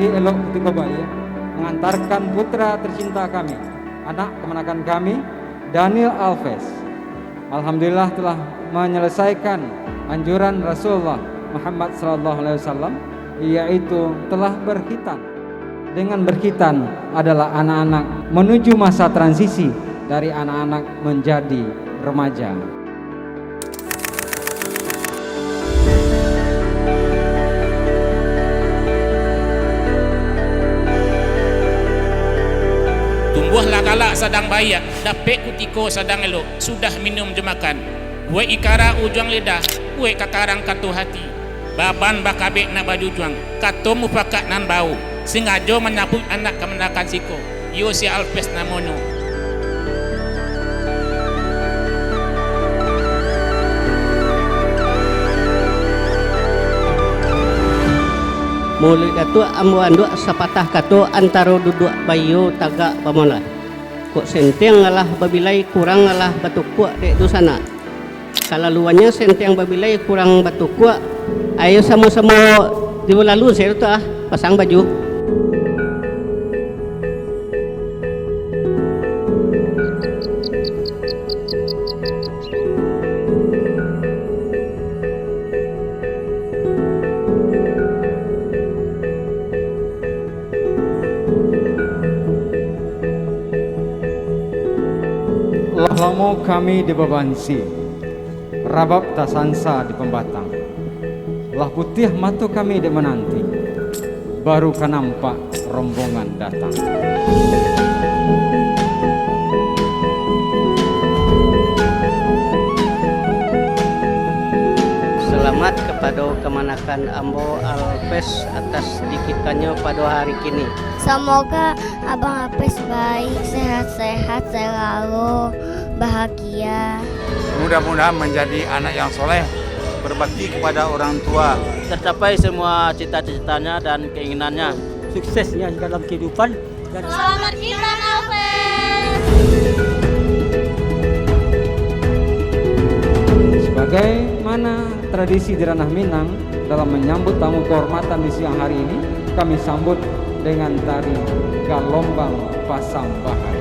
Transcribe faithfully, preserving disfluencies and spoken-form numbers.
Elok kutiko baiak, mengantarkan putra tercinta kami, anak kemenakan kami, Daniel Alves. Alhamdulillah, telah menyelesaikan anjuran Rasulullah Muhammad sallallahu alaihi wasallam, yaitu telah berkhitan. Dengan berkhitan adalah anak-anak menuju masa transisi dari anak-anak menjadi remaja. Tumbuahlah galak sadang baiak, dapek kutiko sadang elok, sudah minum jo makan. Buek ikara ujuang lidah, buek kakarang kato hati. Baban bakabek nak bajujuang, kato mupakat nan bau, sangajo manyabuik anak kamanakan siko, iyo si Alpes namonyo. Muluik Datuak ambo anduak sapatah kato antaro duduak baiyo tagak bamolah. Kok senteng alah babilai, kurang alah batukuak dek dunsanak. Kalaluannyo senteng babilai kurang batukuak, ayo samo-samo tibo lalu sajo tu ah, pasang baju. Lah lamo kami di babansi, rabab tasansa di pambatang. Lah putiah mato kami dek mananti, baru ka nampak rombongan datang. Salamaik kapado kamanakan ambo Alpes atas dikitannyo pado hari kini. Samoga Abang Apes baik, sehat-sehat selalu, bahagia. Mudah-mudahan menjadi anak yang soleh, berbakti kepada orang tua. Tercapai semua cita-citanya dan keinginannya. Suksesnya dalam kehidupan. Dan selamat Khitan, Apes! Sebagaimana tradisi di Ranah Minang, dalam menyambut tamu kehormatan di siang hari ini, kami sambut dengan tari Galombang Pasambahan.